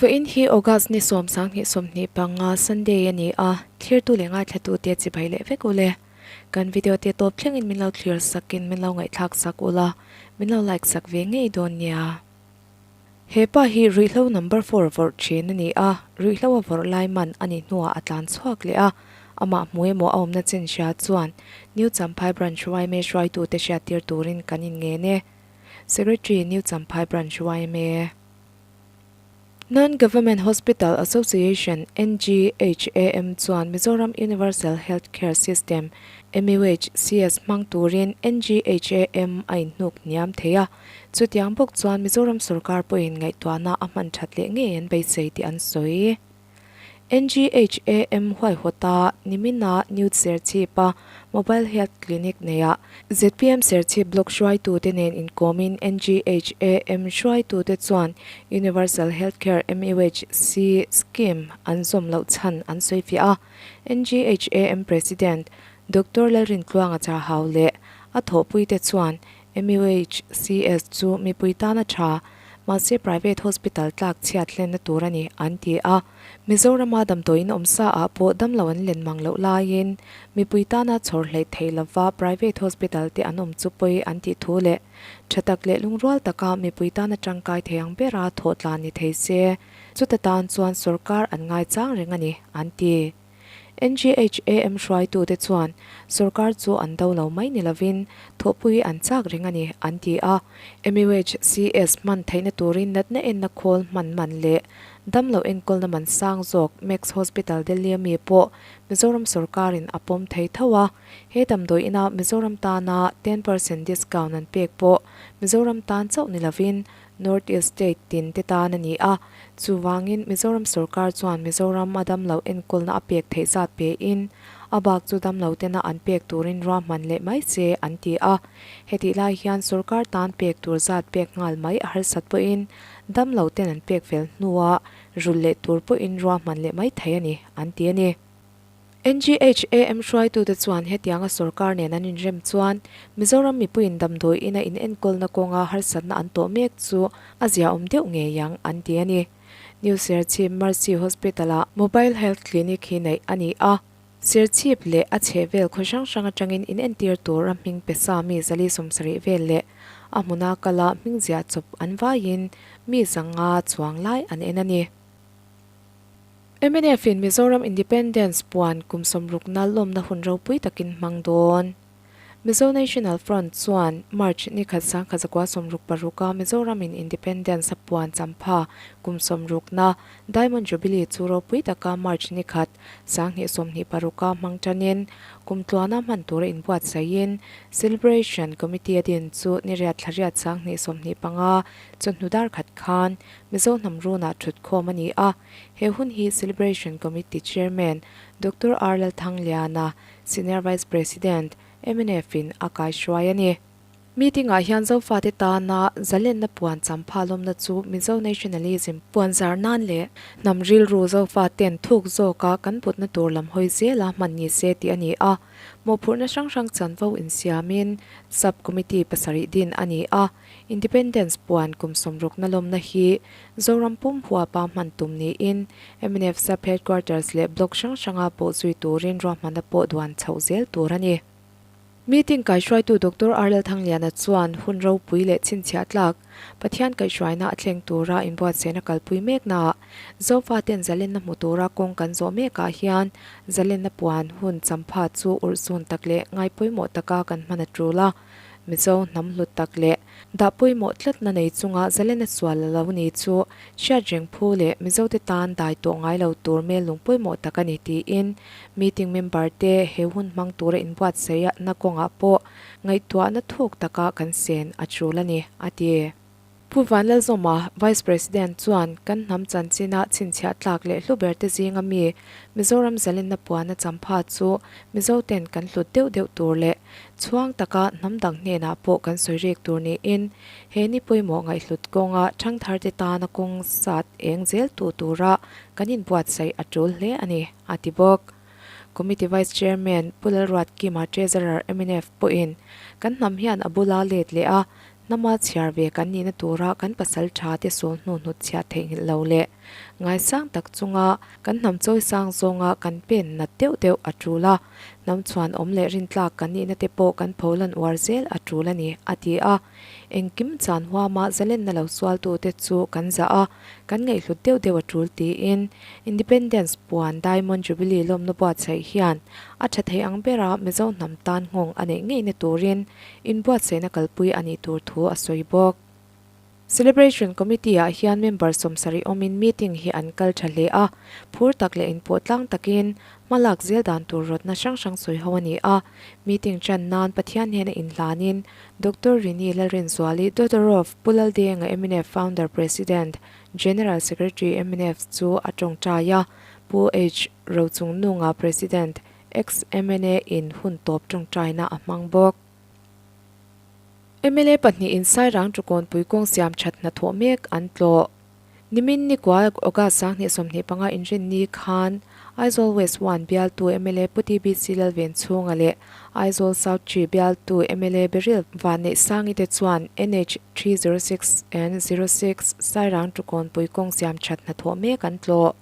Vawiin hi August ni 29 25 Sunday a ni a, thlirtu leh ngaithlatute chibai leh vek ule. Kan video te tawp thlengin min lo thlir sakin min lo ngaihthlak sak ula, min lo like sak ve ngei dawn nia. He pa hi ruihhlo number four vawrh thin a ni a, ruihhlo a vawrh lai man a nih hnuah a tlan chhuak leh a, amah hmu emaw a awmna chin hria chuan New Champhai Branch yma hruaitute hriattir turin kan inngen e. Secretary New Champhai Branch yma. Non-Government Hospital Association, NGHAM, chuan Mizoram Universal Health Care System, MUHCS, hmang turin NGHAM a inhnuk hniam thei a. Chutiang bawk chuan Mizoram sorkar pawhin ngaihtuahna a hman that leh ngei an beisei tih an sawi. NGHAM huaihawta nimina New Serchhip-a Mobile Health Clinic neihah zpm Serchhip Block hruaitute nen inkawmin NGHAM hruaitute chuan Universal Health Care, MUHC, scheme an zawm loh chhan an sawifiah a. NGHAM President Doctor Lalrintluanga Chahau leh a thawhpuite chuan MUHCS chu mipui tana tha, mahse private hospital tlak chhiat hlenna tur a ni, an ti a. Mizorama damdawiin awmsa ah pawh damlo an len mang loh laiin mipui tana chhawr hleih theih lova private hospital te an awm chu pawi an tih thu leh tha tak leh lungrual taka mipui tana tangkai thei ang bera thawh tlan ni thei se, chuta tan chuan sorkar an ngaichang reng a ni, an ti. NGHAM hruaitute chuan sorkar chu an do lo mai ni lovin thawhpui an chak reng a ni, an ti a. MUHCS hman theihna turin natna enna khawl hman man leh damlo enkawlna man sang zawk Max Hospital Delhi ami pawh Mizoram sorkarin a pawm thei tho a. He damdawi ina Mizoram tana 10% discount an pek pawh Mizoram tan chauh ni lovin North East State tin te tan a ni a, chuvangin Mizoram sorkar chuan Mizoram a damlo enkawlna a pek theih zat pein a bak chu damlo tena an pek turin ruahman leh mai che an ti a. Hetih lai hian sorkar tan pek tur zat pek nghal mai a harsat pawhin damlo ten an pek fel hnua rulh leh tur pawhin ruahman leh mai thei a ni an ti a ni. NGHAM hruaitute chuan hetianga sorkar nen an inrem chuan Mizoram mipuiin damdawi ina inenkawlna kawnga harsatna an tawh mek chu a ziaawm deuh ngei ang an ti a ni. New Serchhip Mercy Hospital-ah Mobile Health Clinic hi neih a ni a, Serchhip leh a chhehvel khaw hrang hrang atangin inentir tur a hming pe sa mi 170 vel leh a hmuna kala hming ziah chawp an vaiin mi 500 chuang lai an en a ni. Mnf in Mizoram Independence puan kum sawmrukna lawmna hun ropui takin hmang dawn. Mizo National Front chuan March ni khat 1966 a Mizoram in Independence a puan champha kum sawmrukna Diamond Jubilee chu ropui taka March ni khat 2026 a hmang tanin kum tluana hman tura inbuatsaihin Celebration Committee a din chu ni riat thla riat 2025 chawhnu dar khat khan Mizo hnam runah thutkhawm a ni a. He hun hi Celebration Committee Chairman Doctor R Lalthangliana, Senior Vice President, mnf in a kaihruai a ni. Meeting ah hian Zofate tana zalenna puan champha lawmna chu Mizo Nationalism puan zar nan leh hnam rilru Zofaten thuk zawka kan putna tur lam hawi zela hman ni se tih a ni a. Mawhphurhna hrang hrang chanvo insiamin Sub Committee pasarih din a ni a. Independence puan kum sawmrukna lawmna hi Zoram pum huapa hman tum niin mnf Sub Headquarters leh Block hrang hranga pawh zui turin ruahmanna pawh duan chhoh zel tur a ni. Meeting kaihruaitu Doctor R Lalthangliana chuan hun ropui leh chhinchhiah tlak Pathian kaihhruaina a thleng tura inbuatsaihna kalpui meknaah Zofaten zalenna hmu tura kawng kan zawh mekah hian zalenna puan hun champha chu urhsun tak leh ngaipawimawh taka kan hman a tul a. Mizo hnam hlut tak leh dah pawimawh tlatna nei chunga zalena sual a lo ni chu hriat reng phu leh Mizote tan dai tawh ngai lo tur mel lung pawimawh tak a ni tiin meeting member te he hun hmang tura inbuatsaih na kawngah pawh ngaihtuahna thuk taka kan sen a tul a ni, a ti. Pu Vanlalzawma, Vice President chuan kan hnam chanchina chhinchhiah tlak leh hlu berte zinga mi Mizoram zalenna puana champha chu Mizoten kan hlut deuh deuh tur leh chhuang taka hnam dang hnenah pawh kan sawi rik tur niin he ni pawimawh ngaihhlut kawnga thangtharte tana kawng sat eng zel tu tura kan inbuatsaih a tul hle a ni, a ti bawk. Committee Vice Chairman Pu Lalruatkima Treasurer mnf pawhin kan hnam hian a bula let leh a. Hnama chhiar ve kan nihna tura kan pasal tha te sawl hnu hnutchhiah theihnghilh lo leh ngaisang tak chunga kan hnam chawisang zawnga kan pen nat deuh deuh a tul a, hnam chhuan awm leh rintlak kan nihna te pawh kan pholan uar zel a tul a ni, a ti a. Engkim chan huama zalenna lo sualtute chu kan zah a, kan ngaihhlut deuh deuh a tul tiin Independence puan Diamond Jubilee lawmna buatsaih hian a tha thei ang bera Mizo hnam tan nghawng a neih ngeina turin inbuatsaihna kalpui a nih tur thu a sawi bawk. Celebration Committee-ah hian member 70 awmin meeting hi an kal tha hle a, phur tak leh inpawh tlang takin hma lak zel dan tur rawtna hrang hrang sawi ho a ni a. Meeting tan nan Pathian hnena inhlanin Doctor Rini Lalrinzuali, daughter of Pu Laldenga mnf Founder President, General Secretary mnf chu a tawngtai a, Pu H. Rochungnunga President, Ex-MNA in hun tawp tawngtaina a hmang bawk. Mla pahnihin Sairang Tukawnpui kawng siam that hnathawh mek an tlawh. Nimin nikual August 2025 inrinni khan Aizawl West One bialtu mla Pu TBC Lalvenchhunga leh Aizawl South Three bialtu mla Beryl Vanneihsangi te chuan NH 306 and 06 Sairang Tukawnpui kawng siam that hnathawh mek an tlawh.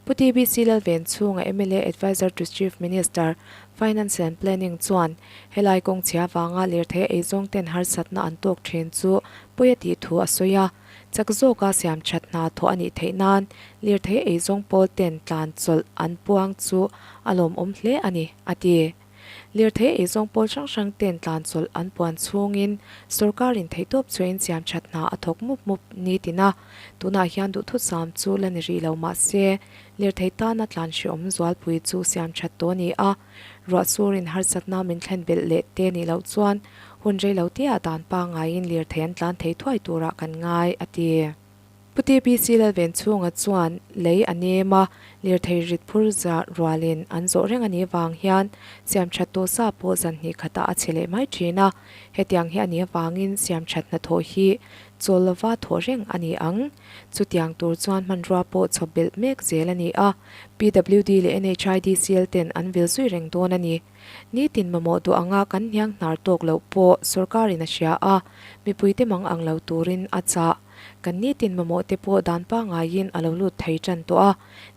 Pu TBC Lalvenchhunga mla Adviser to Chief Minister, Finance and Planning chuan helai kawng chhia vanga lirthei eizawng ten harsatna an tawk thin chu pawi a tih thu a sawi a. Chak zawka siam that hna thawh a nih theih nan lirthei eizawng pawl ten tlan chawlh an puang chu a lawmawm hle a ni, a ti. Lirthei eizawng pawl hrang hrang ten tlan chawlh an puan chhungin sorkarin theihtawp chuain siam that hna a thawk mup mup ni tin a, tunah hian duhthusam chu la ni rih lo mah se lirthei tana tlan hrehawm zualpui chu siam that tawh a ni a, ruah surin harsatna min thlen belh leh te nih loh chuan hun rei lo teah dan pangaiin lirthei an tlan thei thuai turah kan ngai, a ti. Pu TBC Lalvenchhunga chuan lei a nem a, lirthei rit phur za rualin an zawh reng a nih avang hian siam that tawh sa pawh zan hnih khatah a chhe leh mai thin a. Hetiang hi a nih avangin siam that hnathawh hi chawl lova thawh reng a ni ang. Chutiang tur chuan hmanrua pawh chhawp belh mek zel a ni a, PWD leh NHIDCL ten an vil zui reng dawn a ni. Nitin mamawh duh anga kan hniang hnar tawk loh pawh sorkarin a hria a, mipuite mang ang lo turin a chah. Kan nitin mamawh te pawh dan pangaiin a lo lut thei tan tawh a,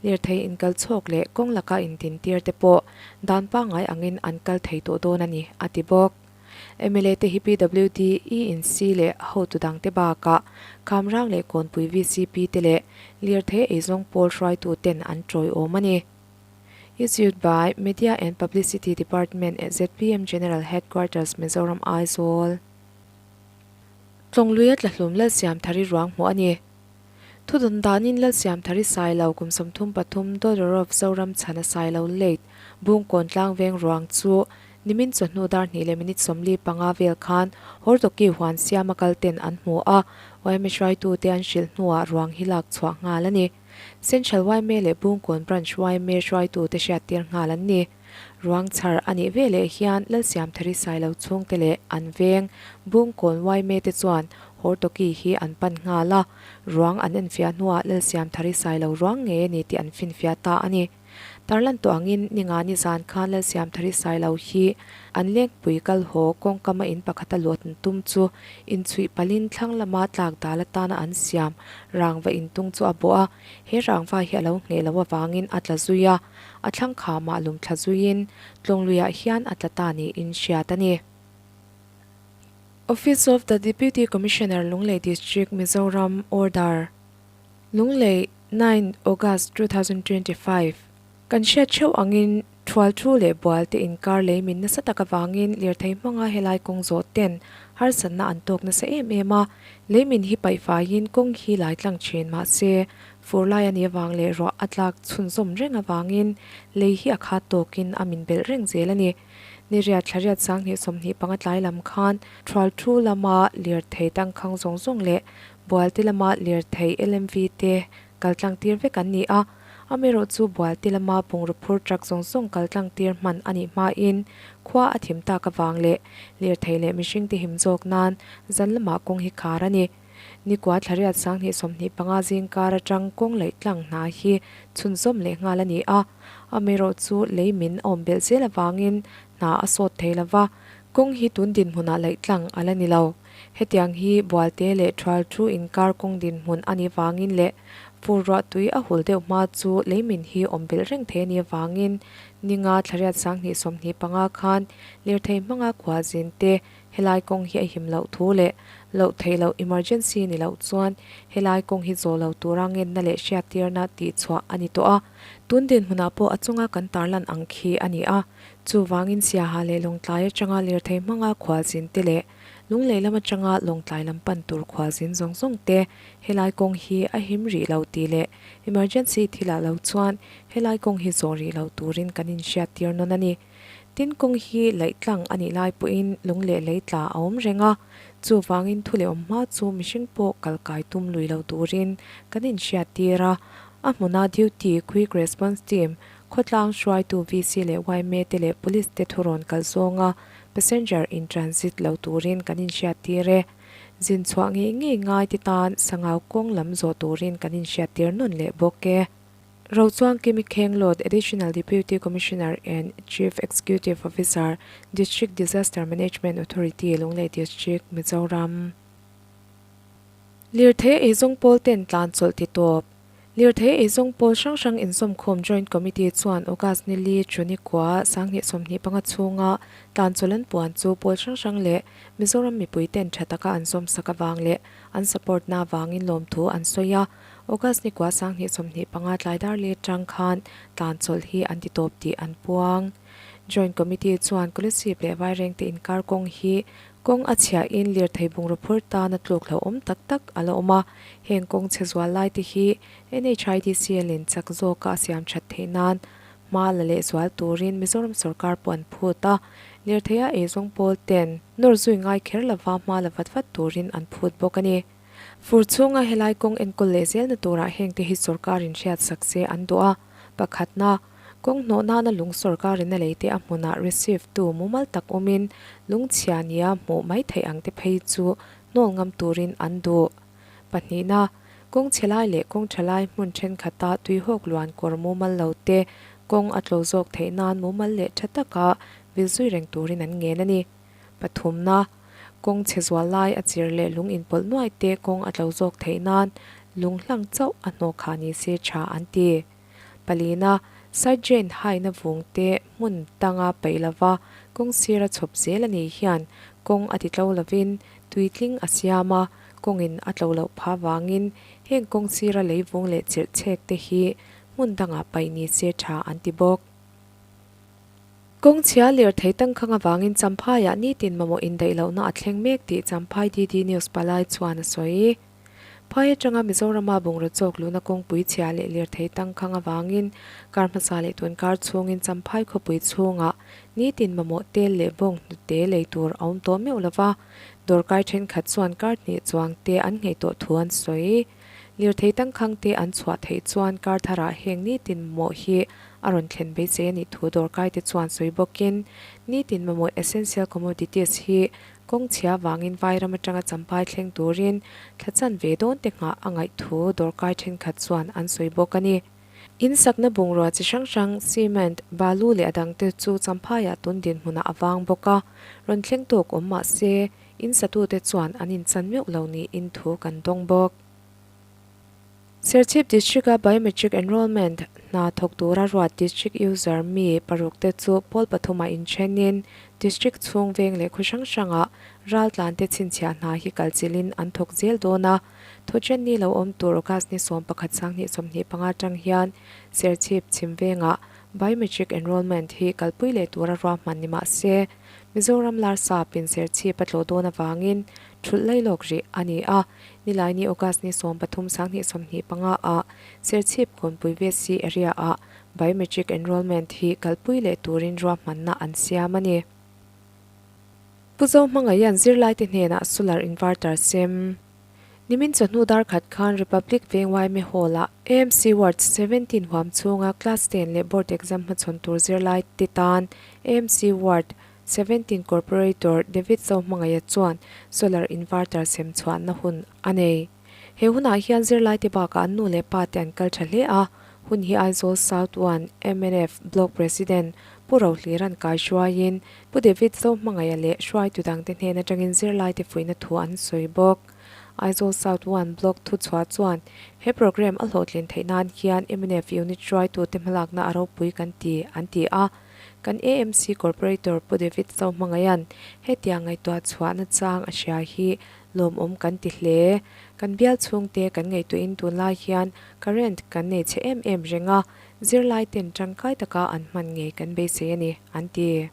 lirthei inkal chhawk leh kawng laka intintir te pawh dan pangai angin an kal thei tawh dawn a ni, a ti bawk. Mla te hi PWD, ENC leh hotu dangte bakah Khamrang leh Kawnpui VCP te leh lirthei eizawng pawl hruaitu ten an tawiawm a ni. Issued by Media and Publicity Department at zpm General Headquarters, Mizoram, Aizawl. Tlawngluia tlahlum Lalsiamthari ruang hmuh a ni. Thudawn danin Lalsiamthari Sailo kum 33 Dodorov Zoram chhana Sailo Late Bungkawn tlangveng ruang chu nimin chawhnu dar hnih leh minute 45 vel khan Hawrtawki huan siama kal ten an hmu a, yma hruaitute an hrilh hnuah ruang hi lak chhuah nghal a ni. Central yma leh Bungkawn Branch yma hruaitute hriattir nghal an ni. Ruang chhar a nih veleh hian Lalsiamthari Sailo chhungte leh an veng Bungkawn yma te chuan Hawrtawki hi an pan nghal a, ruang an enfiah hnuah Lalsiamthari Sailo ruang ngei a ni tih an finfiah ta a ni. Tarlan tawh angin ninga ni zan khan Lalsiamthari Sailo hi an lengpui kal haw kawngkama in pakhata luat an tum chu inchhuih palhin thlang lama tlak dal atana an siam rangva intung chu a bawh a, he rangva hi a lo ngheh loh avangin a tla zui a, a thlang khamah lum thla zuiin Tlawngluiah hian a tla ta niin hriat a ni. Office of the Deputy Commissioner Lunglei District Mizoram Order. Lunglei, 9 August 2025, Kan hriat theuh angin Thual thu leh bual te inkar lei min nasa tak avangin lirthei hmanga helai kawng zawh ten harsatna an tawk nasa em em a, lei min hi paih faiin kawng hi lai tlang thin mahse fur lai a nih avang leh ruah a tlak chhunzawm reng avangin lei hi a khat tawkin a min belh reng zel a ni. Ni riat thla riat 2025 tlai lam khan Thual thu lama lirthei tangkhang zawng zawng leh Bualte lama lirthei LMV te kaltlang tir vek an ni a, amaherawh chu Bualte lama bungraw phur truck zawng zawng kaltlang tir hman a nih hmain khua a thim tak avang leh lirthei leh mihringte him zawk nan zan lamah kawng hi khar a ni. Nikua thla riat 2025 zingkar atang kawng laih tlang hna hi chhunzawm leh nghal a ni a, amaherawh chu lei min a awm belh zel avangin hna a sawt thei lova. Kawng hi tun dinhmunah laih tlang a la ni lo. Hetiang hi Bualte leh Thual thu inkar kawng dinhmun a nih vangin leh fur ruah tui a hul deuh hma chu leimin hi awm belh reng thei a nih avangin ninga thlariat 2025 khan lirthei hmanga khualzin te helai kawng hi a him loh thu leh loh theih loh emergency ni loh chuan helai kawng hi zawh lo tura ngenna leh hriattirna tihchhuah a ni tawh a. Tun dinhmunah pawh a chunga kan tarlan ang khi a ni a. Chuvangin Siaha leh Lawngtlai atanga lirthei hmanga khualzin te leh Lunglei lam atanga Lawngtlai lam pan tur khualzin zawng zawng te helai kawng hi a him rih lo tih leh emergency thilah lo chuan helai kawng hi zawh rih lo turin kan inhriattir nawn a ni. Tin kawng hi laih tlang a nih lai pawhin lung leh lei tla a awm reng a, chuvangin thu leh awm hma chu mihring pawh kal kai tum lui lo turin kan inhriattir a, a hmuna duty quick response team Khawtlang hruaitu VC leh yma te leh Police te thurawn kal zawnga passenger in transit lo turin kan inhriattir e. Zin chhuah ngei ngei ngai te tan Sangau kawng lam zawh turin kan inhriattir nawn leh bawk e. Rochuang Kimi Khenglawt Additional Deputy Commissioner and Chief Executive Officer, District Disaster Management Authority, Lunglei District, Mizoram. Lirthei eizawng pawl ten tlan chawlh ti tawp. Lirthei eizawng pawl hrang hrang inzawmkhawm Joint Committee chuan August ni li June kua 2025 chhunga tlan chawlh an puan chu pawl hrang hrang leh Mizoram mipui ten tha taka an zawmsak avang leh an support na avangin lawmthu an sawi a. August ni kua 2025 tlai dar li atang khan tlan chawlh hi an ti tawp tih an puang. Joint Committee chuan Kolasib leh Vairengte inkar kawng hi Kawng a chhiahin lirthei bungraw phur tana tluk hlauhawm tak tak a la awm a, heng kawng chhe zual lai te hi NHIDCL in chak zawka a siam that theih nan hma la leh zual turin Mizoram sawrkar pawh an phut a, lirtheia eizawng pawl ten nawr zui ngai kher lova hma la vat vat turin an phut bawk a ni. Fur chhunga helai kawng enkawl leh zelna turah hengte hi sawrkarin hriat sak se an duh a, pakhatna, Kawng hnawh nana lung sawrkarin a leite a hmunah receive tu mumal tak awmin lungchhia nia hmuh mai theih ang te phei chu hnawl ngam turin an duh. Pahnihna, kawng chhe lai leh kawng tha lai hmun thenkhatah tuihawk luan kawr mumal lo te kawng a tlo zawk theih nan mumal leh tha taka vil zui reng turin an ngen a ni. Pathumna, kawng chhe zual lai a chir leh lung inpawlh nuai te kawng a tlo zawk theih nan lung hlang chauh a hnawh khah ni se tha an ti. Palina, Side drain haina vung te hmun tanga peih lova kawng sira chhawp zel a nih hian kawng a ti tlo lovin tuitling a siam a, kawngin a tlo loh phah vangin heng kawng sira lei vung leh chirh chhek te hi hmun dangah paih ni se tha an ti bawk. Kawng chhia lirthei tangkhang avangin Champhaiah nitin mamawh indaih lohna a thleng mek tih Champhai DD News palai chuan a sawi. Phai atanga Mizorama bungraw chawk luhna kawngpui chhia leh lirthei tangkhang avangin kar hmasa leh tun kar chhungin Champhai khawpui chhungah nitin mamawh tel leh bawng hnute lei tur a awm tawh meuh lova, dawrkai thenkhat chuan kar hnih chuang te an ngei tawh thu an sawi. Lirthei tangkhang te an chhuah theih chuan kar tharah heng nitin mamawh hi a rawn thlen beisei a nih thu dawrkai te chuan sawi bawkin nitin mamawh essential commodities hi Kawng chhia vangin Vairam atanga Champhai thleng turin thla chan ve dawn te nghah a ngaih thu dawrkai thenkhat chuan an sawi bawk a ni. In sakna bungrua chi hrang hrang, cement, balu leh a dangte chu Champhaiah tun dinhmunah a vang bawk a, rawn thleng tawk awm mah se, in satute chuan an inchan meuh lo niin thu kan dawng bawk. Serchhip District-a Biometric Enrolment hna thawk tura ruat District User mi paruk te chu pawl pathumah inthenin District chhung veng leh khaw hrang hrangah raltlante chhinchhiah hna hi kalchilhin an thawk zel dawn a. Thawchen ni lo awm tur August ni 11 2025 atang hian Serchhip chhim vengah Biometric Enrolment hi kalpui leh tura ruahman ni mah se Mizoram Larsapin Serchhip a tlawh dawn avangin thulh lailawk rih a ni a. Nilaini August ni 13 2025 ah Serchhip Kawnpui VC area ah Biometric Enrolment hi kalpui leh turin ruahmanna an siam a ni. Pu Zohmangaian zirlaite hnenah Solar Inverter sem. Nimin chawhnu dar khat khan Republic Veng yma Hall ah AMC Ward 17 huam chhunga Class 10 leh Board Exam hmachhawn tur zirlaite tan AMC Ward 17 Corporator David Zohmangaia chuan Solar Inverter sem chhuahna hun a nei. He hunah hian zirlaite bakah an nu leh pa te an kal tha hle a, hun hi Aizawl South 1 mnf Block President Pu Rohlira'n kaihruaiin Pu David Zohmangaia leh hruaitu dangte hnen atangin zirlaite fuihna thu an sawi bawk. Aizawl South One Block thuchhuah chuan he programme a hlawhtlin theih nan hian mnf unit hruaitute hmalakna a ropui kan ti an ti a. Kan AMC Corporator Pu David Zohmangaia'n hetiang ngaihtuah chhuahna chang a hria hi lawmawm kan ti hle. Kan bial chhungte kan ngaihtuahin tunlai hian current kan nei chhe em em reng a, Zirlai ten tangkai taka an hman ngei kan beisei a ni, an ti.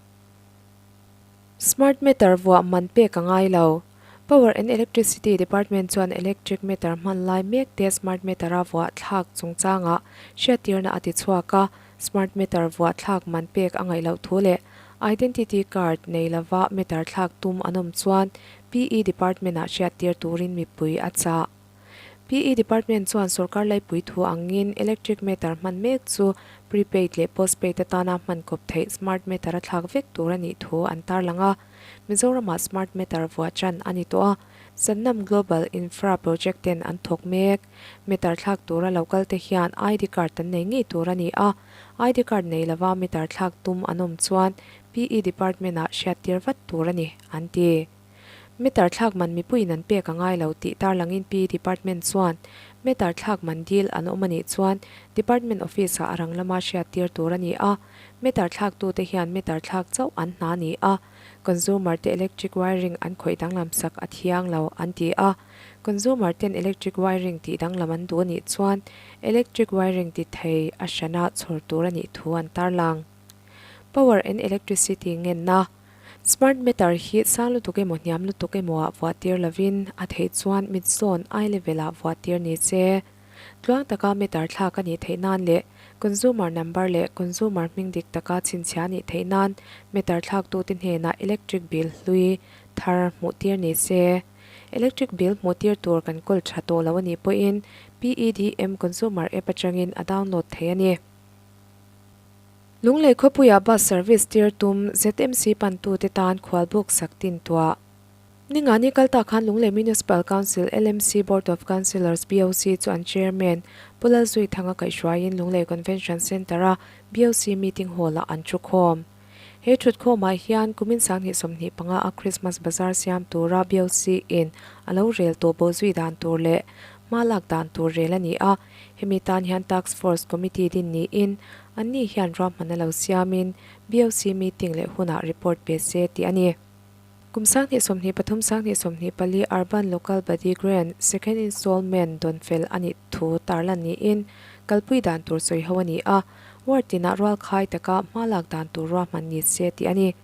Smart meter vuah man pek a ngai lo. Power and Electricity Department chuan electric meter hman lai mek te smart meter a vuah thlak chungchangah hriattirna a ti chhuak a, smart meter vuah thlak man pek a ngaih loh thu leh identity card nei lova meter thlak tum an awm chuan PE Department-ah hriattir turin mipui a chah. PE Department chuan sorkar laipui thu angin electric meter hman mek chu prepaid leh postpaid atana hman kawp theih smart meter a thlak vek tur a nih thu an tarlang a. Mizoramah smart meter vuah chan a ni tawh a, Sannam Global Infra Project ten an thawk mek. Meter thlak tura lo kal te hian ID card an nei ngei tur a ni a, ID card nei lova meter thlak tum an awm chuan PE Department-ah hriattir vat tur a ni, an ti. Meter thlak man mipuiin an pek a ngai lo tih tarlangin PE Department chuan meter thlak man dil an awm a nih chuan Department Office-ah a rang lama hriattir tur a ni a, meter thlaktute hian meter thlak chauh an hna ni a, consumer te electric wiring an khawih danglam sak a thiang lo an ti a, consumer ten electric wiring tih danglam an duh a nih chuan electric wiring ti thei a hrana chhawr tur a nih thu an tarlang. Power and Electricity ngenna. Smart meter hi sang lutuk emaw hniam lutuk emaw ah vuah tir lovin a theih chuan mit zawn eye level ah vuah tir ni se. Tluang taka meter thlak a nih theih nan leh consumer number leh consumer hming dik taka chhinchhiah a nih theih nan meter thlaktute hnenah electric bill hlui thar hmuh tir ni se. Electric bill hmuh tir tur kan kawl tha tawh lo a nih pawhin PEDM consumer app atangin a download theih a ni. Lunglei khawpuia bus service tir tum ZMC pantute tan khualbuk sak tin tuah. Ningani kal tak khan Lunglei Municipal Council, LMC, Board of Councillors, BOC, chu an Chairman Pu Lalzuithanga kaihhruaiin Lunglei Convention Centre-a BOC Meeting Hall-ah an thukhawm. He thutkhawmah hian kumin 2025 a Christmas Bazaar siam tura BOC in a lo rel tawh bawhzui dan tur leh hma lak dan tur rel a ni a. Hemi tan hian Task Force Committee din niin anni hian ruahmanna lo siamin BOC meeting leh hunah report pe se tih a ni. Kum 2023 2024 Urban Local Body Grant Second Installment dawn fel a nih thu tarlan niin kalpui dan tur sawi ho a ni a, ward tinah rualkhai taka hma lak dan tur ruahman ni se tih a ni.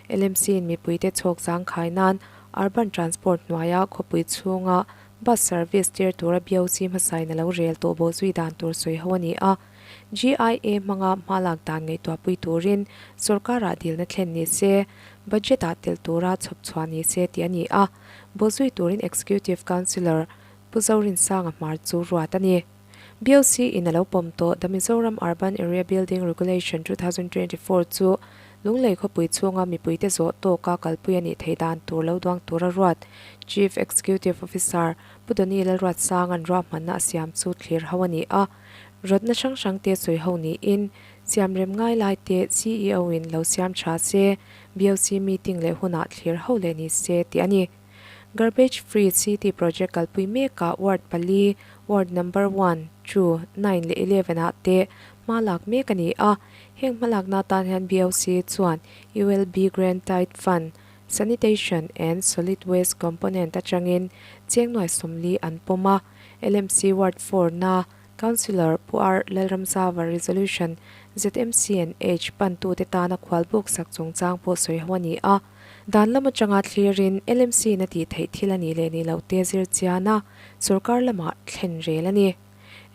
LMC-in mipuite chhawk zangkhai nan Urban Transport hnuaia khawpui chhunga Bus service tir tura BOC hmasain a lo rel tawh bawh zui dan tur sawi ho a ni a, GIA hmanga hma lak dan ngaihtuahpui turin sorkarah dilna thlen ni se, budget-ah telh tura chhawp chhuah ni se tih a ni a, bawh zui turin Executive Councillor Pu Zorinsanga Hmar chu ruat a ni. BOC in a lo pawm tawh The Mizoram Urban Area Building Regulation 2024 chu Lunglei khawpui chhunga mipuite zawh tawka kalpui a nih theih dan tur lo duang tura ruat Chief Executive Officer Pu Donny Lalruatsanga'n ruahmanna a siam chu thlir ho a ni a, rawtna hrang hrangte sawi ho niin siamrem ngai laite CEO in lo siam tha se, BOC meeting leh hunah thlir ho leh ni se tih a ni. Garbage Free City project kalpui mekah Ward pali, Ward Number one, two, nine leh 11 ah te hma lak mek a ni a. Heng hmalakna atan hian BOC chuan ULB Grant Tied Fund, Sanitation and Solid Waste Component atangin cheng nuai 40 an pawm a. LMC Ward four na Councillor Pu R Lalramzava Resolution ZMC and H pantute tana khualbuk sak chungchang pawh sawi ho a ni a. Dan lam atanga thlirin LMC in a tih theih thil a nih leh nih loh te zir chian a, sorkar lamah thlen rel a ni.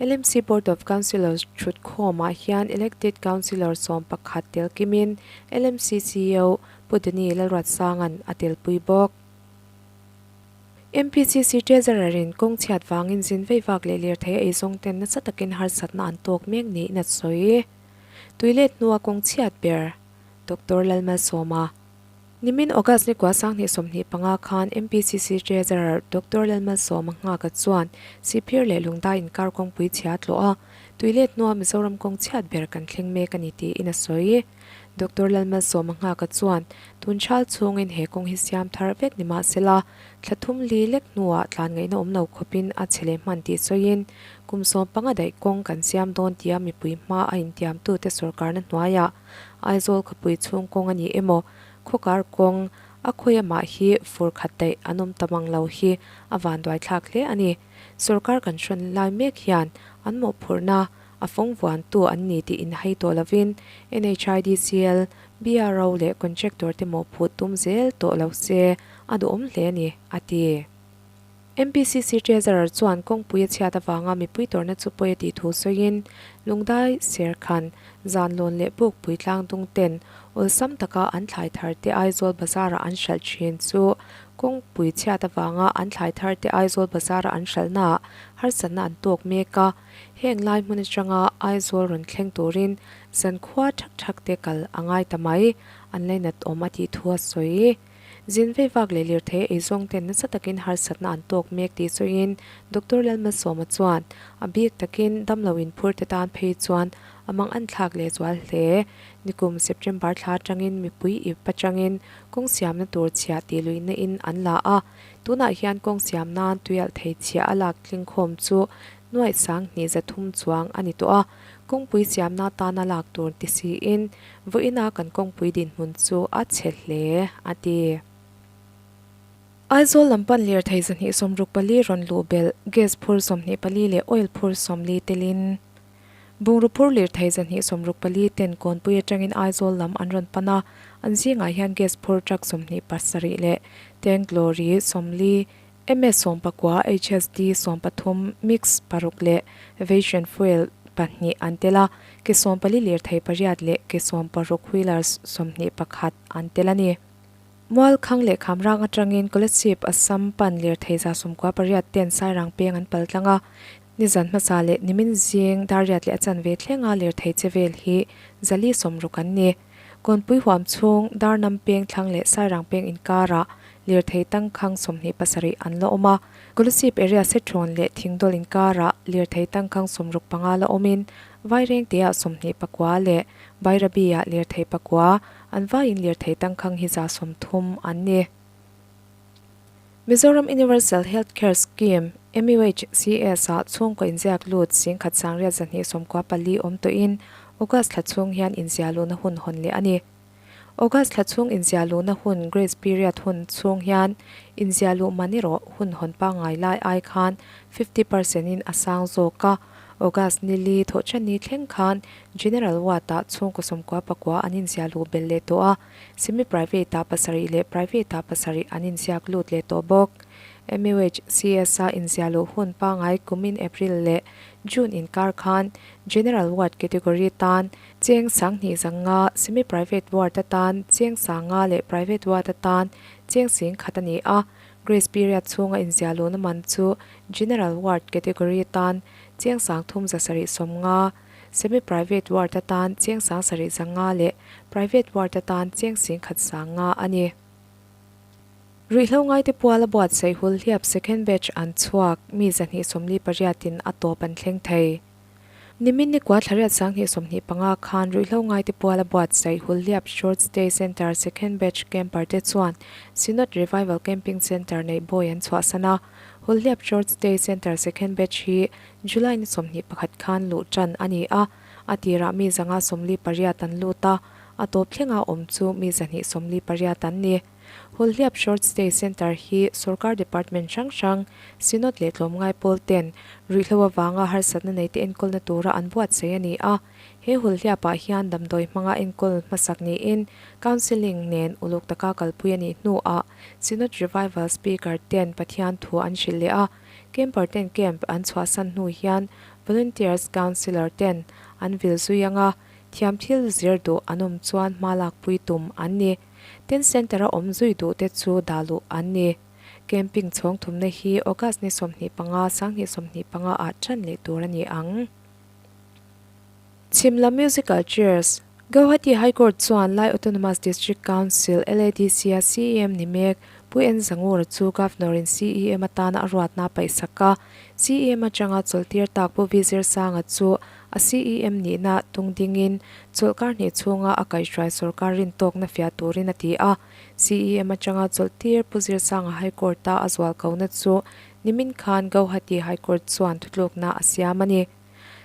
LMC Board of Councillors thutkhawmah hian Elected Councillor 11 tel kimin LMC ceo Pu Danny Lalruatsanga'n a telpui bawk. MPCC Treasurer in kawng chhiat vangin zin vei vak leh lirthei a eizawng ten nasa takin harsatna an tawk mek niin a sawi. Tuilet hnua kawng chhiat ber Doctor Lalmalsawma. Nimin August ni kua 2025 khan MPCC Treasurer Doctor Lalmalsawma Nghaka chuan Sihphir leh Lungdai inkar kawngpui chhia tlawh a, tuilet hnua Mizoram kawng chhiat ber kan thleng mek a ni tiin a sawi. Doctor Lalmalsawma Nghaka chuan tun thal chhungin he kawng hi siam thar vek ni mahsela thla thum li lek hnuah tlan ngaihna awm lo khawpin a chhe leh hman tih sawiin kum 15 daih kawng kan siam dawn tia mipui hma a intiamtute sorkarna hnuaiah Aizawl khawpui chhung kawng a ni emaw khawkar kawng a khawi amah hi fur khat daih an awm ta mang lo hi a vanduai thlak hle a ni. Sorkar kan hrawn lai mek hian an mawhphurhna a fawng vuantu an ni tih inhai tawh lovin NHIDCL, BRO leh contractor te mawhphuh tum zel tawh lo se a duhawm hle a ni, a ti. MPCC Treasurer chuan kawngpui a chhiat avanga mipui tawrhna chu pawi a tih thu sawiin Lungdai, Serkhan, Zanlawn leh Bukpui tlangdung ten awlsam taka an thlai thar te Aizawl bazar-a an hralh thin chu kawngpui chhiat avanga an thlai thar te Aizawl bazar-a an hralhnaah harsatna an tawk mek a. Heng lai hmun atanga Aizawl rawn thleng turin zankhua thak thak te kal a ngai ta mai, an lainat awm a tih thu a sawi. Zin vei vak leh lirthei eizawng ten nasa takin harsatna an tawk mek tih sawiin Doctor Lalmalsawma chuan a bik takin damlo inphur te tan phei chuan a mang an thlak leh zual hle. Nikum September thla atangin mipui ip atangin kawng siamna tur chhiah tih luihna in an la a, tunah hian kawng siam nan tuialh thei chhiah a lak tlingkhawm chu nuaih 2300 chuang a ni tawh a, kawngpui siamna tana lak tur ti siin vawiina kan kawngpui dinhmun chu a chhe hle, a ti. Aizawl lam pan lirthei 264 rawn luh belh, gas phur 24 leh oil phur 40 telin bungraw phur lirthei 264 ten Kawnpui atangin Aizawl lam an rawn pan a, an zingah hian gas phur truck 27 leh tank lorry 40, MS 19, HSD 13, Mix paruk leh Aviation Fuel pahnih an tel a, ke 14 lirthei pariat leh ke 16 wheelers 21 an tel a ni. Mualkhang leh Khamrang atangin Kolasib Assam pan lirthei 98 ten Sairang peng an pal tlang a, nizan hmasa leh nimin zing dar riat leh a chanve thlenga lirthei che vel hi 460 an ni. Kawnpui huam chhung Darnam peng thlang leh Sairang peng inkarah lirthei tangkhang 27 an la awm a. Kolasib area Sethawn leh Thingdawl inkarah lirthei tangkhang 65 la awmin Vairengteah 29 leh Bairabi-ah lirthei pakua an vaiin lirthei tangkhang hi 130 an ni. Mizoram Universal Health Care Scheme, MUHCS, ah chhungkaw inziak lut 1894 awm tawhin August thla chhung hian inziah luhna hun hawn leh a ni. August thla chhung inziah luhna hun grace period hun chhung hian inziah luh man erawh hun hawn pangngai lai ai khan 50 percent in a sang zawk a. August ni li thawhṭan ni thleng khan General Ward ah chhungkaw 99 an inziah luh belh leh tawh a. Semi-private ah pasarih leh private ah pasarih an inziak lut leh tawh bawk. MUHCS a inziah luh hun pangngai kumin April leh June inkar khan General Ward category tan cheng 2500, Semi-private ward atan cheng 5,000 leh private ward atan cheng 10,000 a ni a. Grace period chhunga inziah luhna man chu General Ward category tan cheng 3750, Semi-private ward atan cheng 7500 leh private ward atan cheng 1500 a ni. Ruihhlo ngaite puala buatsaih hul hliap second batch an chhuak mi 248 in a tawp an thleng thei. Nimin ni kua thlariat 2025 khan ruihhlo ngaite puala buatsaih hul hliap short stay centre second batch camper te chuan Synod Revival Camping Centre neih bawi an chhuahsan a. Hul hliap short stay centre second batch hi July ni 21 khan luh tan a ni a, a tirah mi 148 an lut a, a tawp thlenga awm chu mi 248 an ni. Hulhliap Short Stay Centre hi sorkar department hrang hrang, Synod leh tlawmngai pawl ten ruihhlo avanga harsatna neite enkawlna tura an buatsaih a ni a. He hulhliapah hian damdawi hmanga enkawl hmasak niin counselling nen uluk taka kalpui a nih hnuah Synod Revival Speaker ten Pathian thu an hrilh leh a. Camper ten camp an chhuahsan hnu hian Volunteers Counsellor ten an vil zui anga thiam thil zir duh an awm chuan hma lakpui tum an ni. Tin Centre a awm zui duh te chu dah luh an ni. Camping chhawng thumna hi August ni 25, 2025 ah tan leh tur a ni ang. Chhimlam Musical Chairs, Gauhati High Court chuan Lai Autonomous District Council, LADC, a CEM ni mek. Pu En Zangura chu Governor-in CEM atana a ruatna a paihsak a, CEM atanga chawlhtir tak Pu V Zirsanga chu a CEM nihna tung dingin chawlhkar hnih chhunga a kaihhruai sorkar rintawkna fiah turin a ti a. CEM atanga chawlhtir Pu Zirsanga High Court-a a zualkona chu nimin khan Gauhati High Court chuan thutlukna a siam a ni.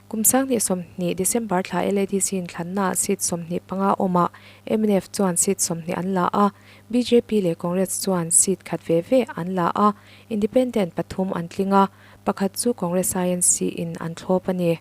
Kum 2020 December thla LADC inthlannaah seat 25 awmah mnf chuan seat 20 an la a, bjp leh Congress chuan seat khat ve ve an la a, Independent pathum an tling a, pakhat chu Congress INC in an thlawp a ni.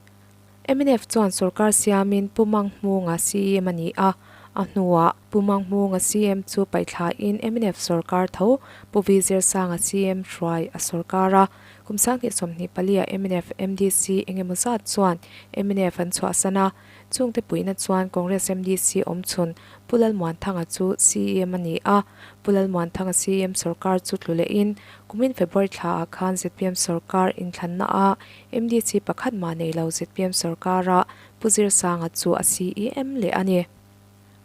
Mnf chuan sorkar siamin Pu Manghmunga CEM a ni a, a hnuah Pu Manghmunga CM chu paihthlain mnf sorkar tho Pu V Zirsanga CM hruai a sorkar a, kum 2024 ah mnf MDC engemaw zat chuan mnf an chhuahsan a, chungte puihna chuan Congress MDC awmchhun Pu Lalmuanthanga chu CEM a ni a, Pu Lalmuanthanga CEM sorkar chu tlu lehin kumin February thlaah khan zpm sorkar inthlanna a MDC pakhat mah nei lo zpm sorkara Pu Zirsanga chu a CEM leh a ni.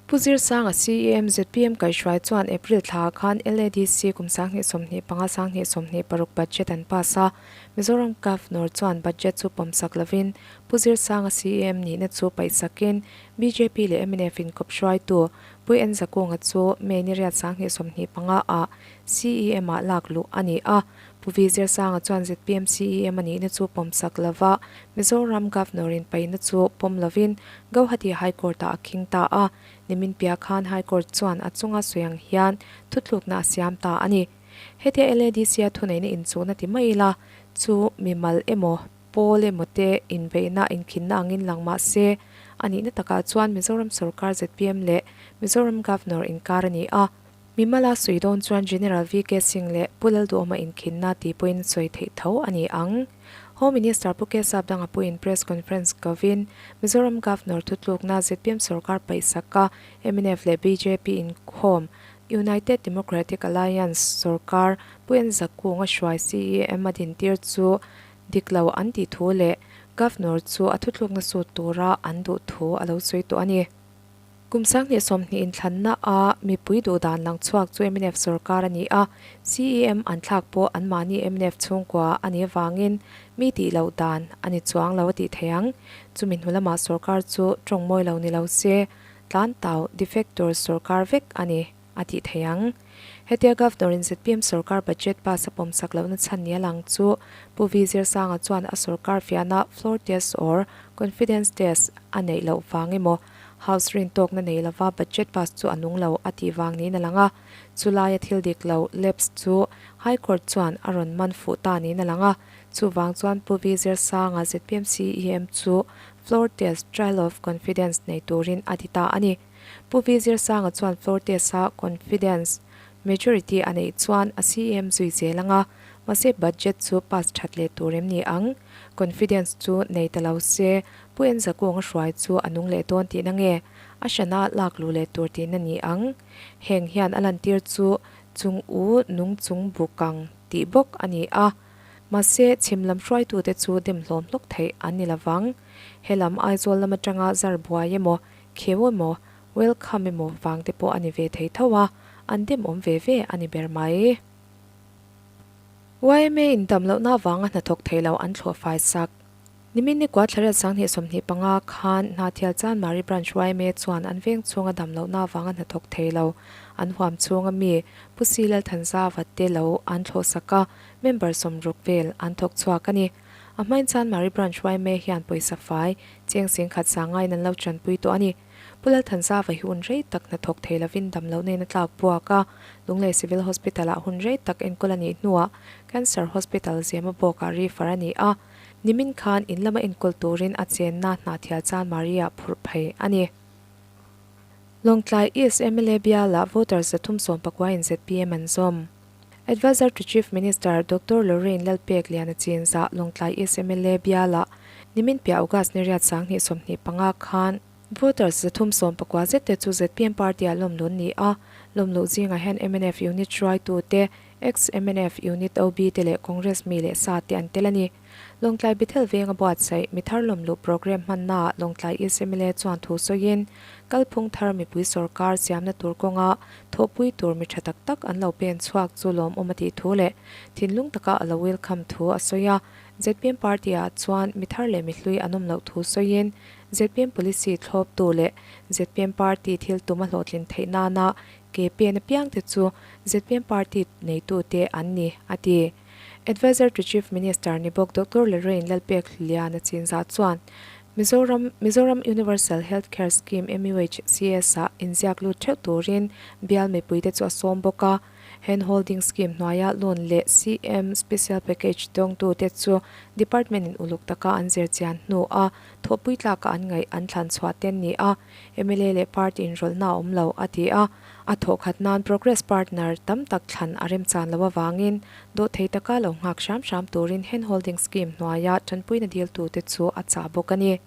Pu Zirsanga CEM zpm kaihhruai chuan April thlaah khan LADC kum 2025 2026 budget an pass a, Mizoram Governor chuan budget chu pawmsak lovin Pu Zirsanga CEM nihna chu paihsakin bjp leh mnf inkawp hruaitu Pu N Zakunga chu May ni riat 2025 ah CEM ah lak luh a ni a. Pu V Zirsanga chuan zpm CEM a nihna chu pawmsak lova Mizoram Governor in paihna chu pawm lovin Gauhati High Court ah a khing ta a, nimin piah khan High Court chuan a chunga sawi ang hian thutlukna a siam ta a ni. Hetia LADC a thuneihna inchuhna ti mai ila chu mimal emaw pawl emaw te inbeihna inkhinna angin lang mah se a nihna takah chuan Mizoram sorkar zpm leh Mizoram Governor inkar a ni a. Mimala sawi dawn chuan General VK Singh leh Pu Lalduhawma inkhinna tih pawhin sawi theih tho a ni ang. Home Minister Pu Kesap danga puiin press conference kovin Mizoram Governor thutlukna zpm sorkar paihsaka mnf leh bjp inkhawm United Democratic Alliance sorkar Pu N Zakunga hruai CEM a dintir chu dik lo an tih thu leh Governor chu a thutlukna sut tura an duh thu a lo sawi tawh a ni. Kum 2020 inthlanna a mipui duhdan lang chhuak chu mnf sorkar a ni a, CEM an thlak pawh anmahni mnf chhungkua a nih avangin mi tih loh dan a ni chuang lo a tih theih ang. Chumi hnu lamah sorkar chu tawng mawi lo ni lo se, tlan tau, defectors, sorkar vek a ni a tih theih ang. Hetia Governor in zpm sorkar budget pass a pawmsak lohna chhan ni a lang chu Pu V Zirsanga chuan a sorkar fiahna floor test or confidence test a neih loh vang emaw House rin tawkna nei lova budget pass chu a nung lo a tih vang niin a lang a, chulaia thil dik lo, lapse, chu High Court chuan a rawn man fuh ta niin a lang a, chuvang chuan Pu V Zirsanga zpm CEM chu floor test, trial of confidence, nei turin a ti ta a ni. Pu V Zirsanga chuan floor test-a confidence majority a neih chuan a CEM zui zel ang a, mahse budget chu pass that leh tur em ni ang? Confidence chu nei ta lo se Pu Enza kung a hruai chu a nung leh dawn tihna nge? A hrana lak luh leh tur tihna ni ang. Heng hian a lantir chu chung u nung chung bu kang tih bawk a ni a. Mahse, chhim lam hruaitute chu dem hlawm hlawk theih an ni lovang. He lam Aizawl lam atanga zar buai emaw, kheu emaw, welcome emaw vang te pawh a ni ve thei tho a, an dem awm ve ve a ni ber mai. Yma in dam lohna avanga hnathawk thei lo an thlawh fai sak. Nimin ni kua thlarel 2025 khan Hnathial Chanmari Branch yma chuan an veng chhunga dam lohna avanga hnathawk thei lo an huam chhunga mi Pu Si Lalthanzava te lo an thlawhsak a, member 60 vel an thawk chhuak a ni. A hmain Chanmari Branch yma hian pawisa fai cheng 10,000 sangaiin an lo tanpui tawh a ni. Pu Lalthanzava hi hun rei tak hnathawk thei lovin dam lohna in a tlak buak a, Lunglei Civil Hospital-ah hun rei tak enkawl a nih hnuah Cancer Hospital Zemabawkah refer a ni a. Nimin khan in lama enkawl turin a chenna Hnathial Chanmari-ah phurh phei a ni. Lawngtlai East mla bialah voters 319 in zpm an zawm. Adviser to Chief Minister Doctor Lorraine Lalpek Liana Chinzah Lawngtlai East mla bialah nimin piah August ni riat 2025 khan voters 390 zet te chu zpm party-ah lawmlun ni a, lawmluh zingah hian mnf unit hruaitute. Ex-MNF Unit OB te leh Congress mi leh sa te an tel a ni. Lawngtlai Bethel venga buatsaih mi thar lawmluh programme hmannaah Lawngtlai East mla chuan thu sawiin, kalphung thar mipui sorkar siamna tur kawnga thawhpui tur mi tha tak tak an lo pen chhuak chu lawmawm a tih thu leh thinlung taka a lo welcome thu a sawi a. Zpm party ah chuan mi thar leh mi hlui an awm loh thu sawiin, zpm policy thlawptu leh zpm party thil tum a hlawhtlin theih nana ke pen apiangte chu zpm party neitute an ni, a ti. Adviser to Chief Minister ni bawk Doctor Lorraine Lalpek Hliana Chinzah chuan Mizoram Mizoram Universal Health Care Scheme, MUHCS, ah inziak lut theuh turin bial mipuite chu a sawm bawk a. Hand Holding Scheme hnuaia loan leh CM Special Package dawngtute chu Department in uluk taka an zir chian hnu a thawhpui tlaka an ngaih an thlan chhuah ten ni a, mla leh party inrawlhna a awm lo, a ti a. A thawhkhat nan Progress Partner tam tak thlan a remchan loh avangin dawhthei taka lo nghak hram hram turin Hand Holding Scheme hnuaia tanpuina diltute chu a chah bawk a ni.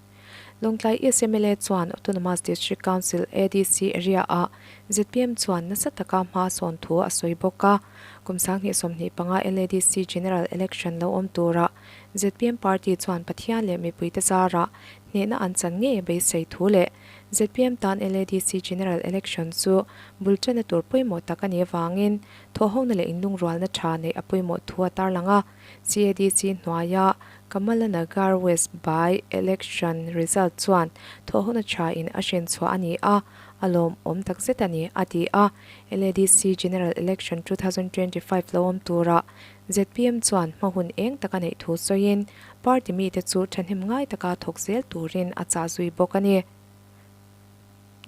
Lawngtlai East mla chuan Autonomous District Council, ADC, area-ah zpm chuan nasa taka hma sawn thu a sawi bawk a. Kum 2025 LADC General Election lo awm turah zpm party chuan Pathian leh mipuite zarah hnehna an chan ngei a beisei thu leh zpm tan LADC General Election chu bul ṭanna tur pawimawh tak a nih avangin thawhhona leh inlungrualna ṭha neih a pawimawh thu a tarlang a. CADC hnuaia Kamala Nagar West by election result chuan thawhhona tha in a hrin chhuah a ni a, a lawmawm tak zet a ni, a ti a. LADC General Election 2025 lo awm turah zpm chuan hma hun eng taka neih thu sawiin party mite chu thahnem ngai taka thawk zel turin a chah zui bawk a ni.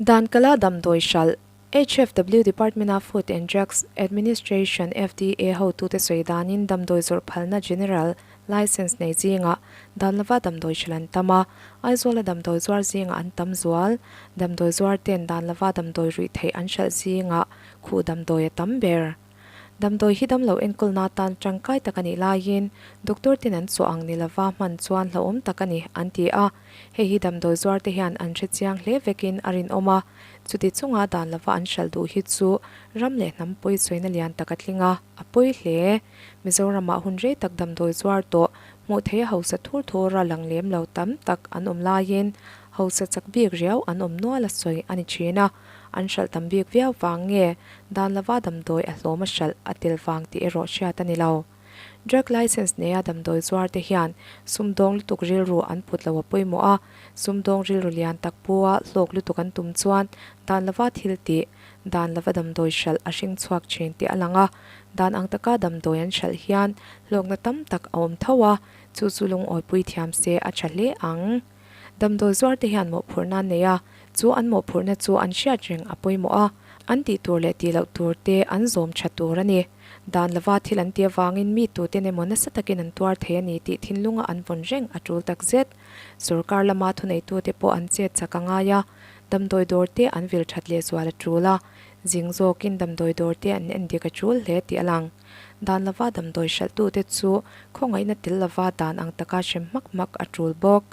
Dan kala damdawi hralh HFW Department a Food and Drugs Administration, FDA, hotute sawi danin damdawi zawrh phalna General License nei zingah dan lova damdawi hralh an tam a, Aizawla damdawi zuar zingah an tam zual. Damdawi zuar ten dan lova damdawi ruih theih an hralh zingah khuh damdawi a tam ber. Damdawi hi damlo enkawlna atan tangkai tak a nih laiin doctor ten an chawh ang ni lova hman chuan hlauhawm tak a ni, an ti a. Hei hi damdawi zuar te hian an hre chiang hle vekin a rinawm a, chuti chunga dan lova an hralh duh hi chu ram leh hnam pawi sawina lian tak a tling a, a pawi hle. Mizoramah hun rei tak damdawi zuar tawh hmuh theih a hausa thur thur a lang lem lo tam tak an awm laiin hausa chak bik riau an awm nual a sawi a ni thin a. An hralh tam bik viau vang nge dan lova damdawi a hlawm a hralh a tel vang tih erawh hriat a ni lo. Drug license neia damdawi zuar te hian sumdawng lutuk rilru an put lo a pawimawh a, sumdawng rilru lian tak pua hlawk lutuk an tum chuan dan lova thil tih, dan lova damdawi hralh a hring chhuak thin tih a lang a, dan ang taka damdawi an hralh hian hlawkna tam tak a awm tho a, chu chu lungawipui thiam se a tha hle ang. Damdawi zuar te hian mawhphurhna an nei a, chu an mawhphurhna chu an hriat reng a pawimawh a, an tih tur leh tih loh tur te an zawm tha tur a ni. Dan lova thil an tih avangin mi tuten emaw nasa takin an tuar thei a ni tih thinlunga an vawn reng a tul tak zet. Sorkar lama thuneitute pawh an chet chak a ngai a, damdawi dawr te an vil that lehzual a tul a, zing zawkin damdawi dawr te an endik a tul hle tih a lang. Dan lova damdawi hralhtute chu khawngaihna tel lova dan ang taka hrem hmak hmak a tul bawk.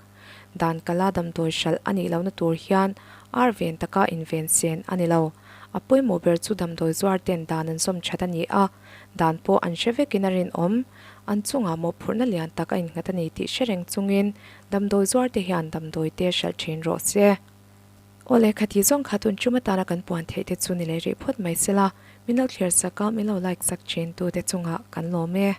Dan kala damdawi hralh a nih lohna tur hian ar ven taka inven sen a ni lo. A pawimawh ber chu damdawi zuar ten dan an zawm that a ni a, dan pawh an hre vekin a rinawm. An chungah mawhphurhna lian tak a innghat a ni tih hre reng chungin damdawi zuar te hian damdawi te hralh thin rawh se. Aw le, khati zawng kha tun tum atana kan puan theih te chu ni leh rih phawt mai sela, min lo thlir sak a, min lo like sak thin tu te chungah kan lawm e.